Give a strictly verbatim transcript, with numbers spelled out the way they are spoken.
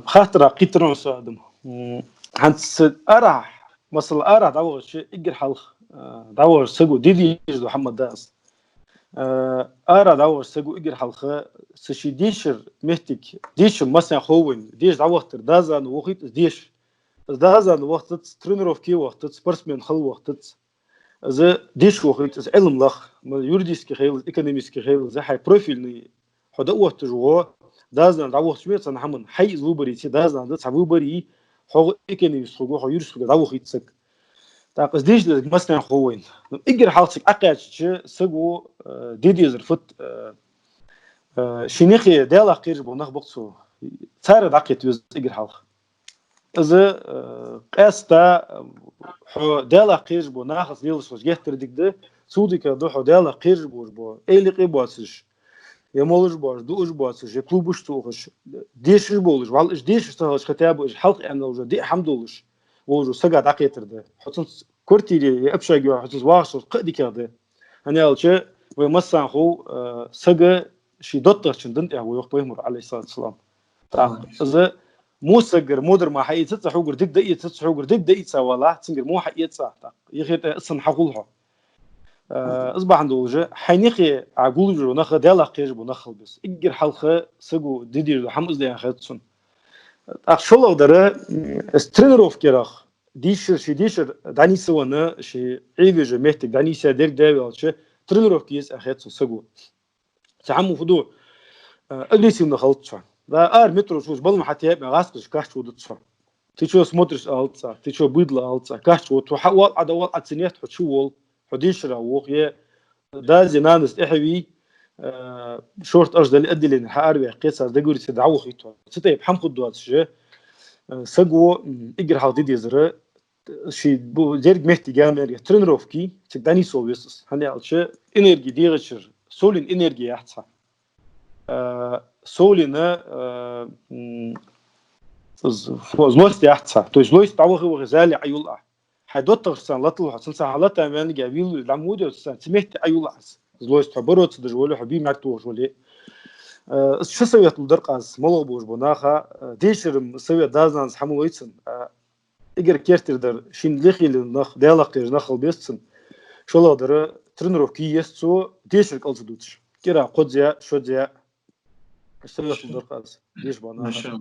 Хаттар кхийтар хьона, Адам. ХӀанз ара, масала, ара дӀавахача эггара хьалха дӀавахача саго де дезаш дола хӀама да из. Ара дӀавахача саго эггара хьалха цу ший дешара моттиг, дешар массанахьа хов вайна, деша дӀавахийтар, дазано вохийт из деша. Из дазано вахийтац, тренировке вахийтац, спортсмен хила вахийтац. Из деша вохийт, из Ӏилма лаха, ма юридически хилар, экономически хилар, из хьай профильный хьо дӀаотташ вола, дазано дӀавохийт цхьан хӀаман, хьай из выбор йий, дазано да цхьа выбор йий, хьо экономист хургва, хьо юрист хургва, дӀавохийт саг. ТӀаккха из деша деза массанахьа хов вайна. Ну, эггара хьалха цига Ӏокхаьчача саго де дезар фуд, ший наьха Даьлах кхераш бола нах ба-кх цо. Царех дӀакхета веза эггара хьалха. Из къаьстта хьо Даьлах кхераш бола нахаца лелаш хилча геттара дика да, цул дикагӀа да хьо Даьлах кхераш болаш бола, эла юкъе боацаш, е молаш боацаш, дуаш боацаш, е клубаш ца ухаш, дешаш болаш, валлахӀи, уж дешаш ца хилча, хотя бы уж хьалха аьнна уже диъ хӀама долаш, волаш сага дӀакхетар да. Хьо цунца квартире е общаге хьо цунца вахаш хилча кхы а дикагӀа да. ХӀана аьлча, вай массанахьа хов, сага ший доттагӀчун дин тӀа ва, йоах пайхамара, Ӏалайхи ссалату вассалам. ТӀаккха из во сагагара во дар мара хьаэцац, хьогара дика да эцац, хьогара дика да эца валахь, цунгара во хьаэца. ТӀаккха юхе тӀа из санна хьахул хьо. Из бахьан долаш, хьай наьха Ӏа гулбеш бола нах Даьлах кхераш бола нах хила беза. Эггара хьалха саго де дезаш дола хӀама из да аьнна хет сона. ТӀаккха шоллагӀдар, из тренировкех, дешар, ший дешар дӀанийсвенна, ший Ӏовижа моттиг дӀанийсъяь дерг да аьлча, тренировке еза аьнна хет сона саго. Цхьа хӀама фу ду, агрессивни хилац хьо. Да, ара метро чу балам хьатӀаэб, гӀаскхаш кхаччалца водаш хьо. Ты чё смотришь, алац цо, ты чё, быдло, алац цо, кхаччалца вода хьо, хьавола, Ӏа дӀавола, Ӏа цу метро чу вола, хьо дешара вохе, даьс, наьнас тӀехьавий, шортта ожидали отделенера хьаараваьккхе, цар договориться дӀавохийт хьо. Цу тайпа хӀама хургдоацаш, саго эггара хьалха де дезар, ший деррига моттиг январье тренировке, цига дӀанийсвала веза из. ХӀана аьлча, энерги дегӀа чура, совлен энерги яц хьа. Совлен злость яц хьа. То есть злость дӀавахе-вахе, зӀамига Ӏайоал Ӏа. Хьай доттагӀашца латал хьо, цунца хьалатта ваьннаргья вийлули дӀа ма водий цунца, цу метте Ӏайоал Ӏа. Злость хьо бороться деш вале, хьо бий мягкий тохаш вале. Из ши совет лургдар-кх аз, малагӀа болаш бола наха, дешара совет дас-нанас хьа ма лой цунна. Эггара керттера дар, шийна лехилла нах, Даьлах кхераш нах хила беза цунна. ШоллагӀдар, тренировке е еза цо, дешар кӀал ца дувцаш. КӀира кхозза, шозза. Иштта вехал дар-кх аз, деша бола наха.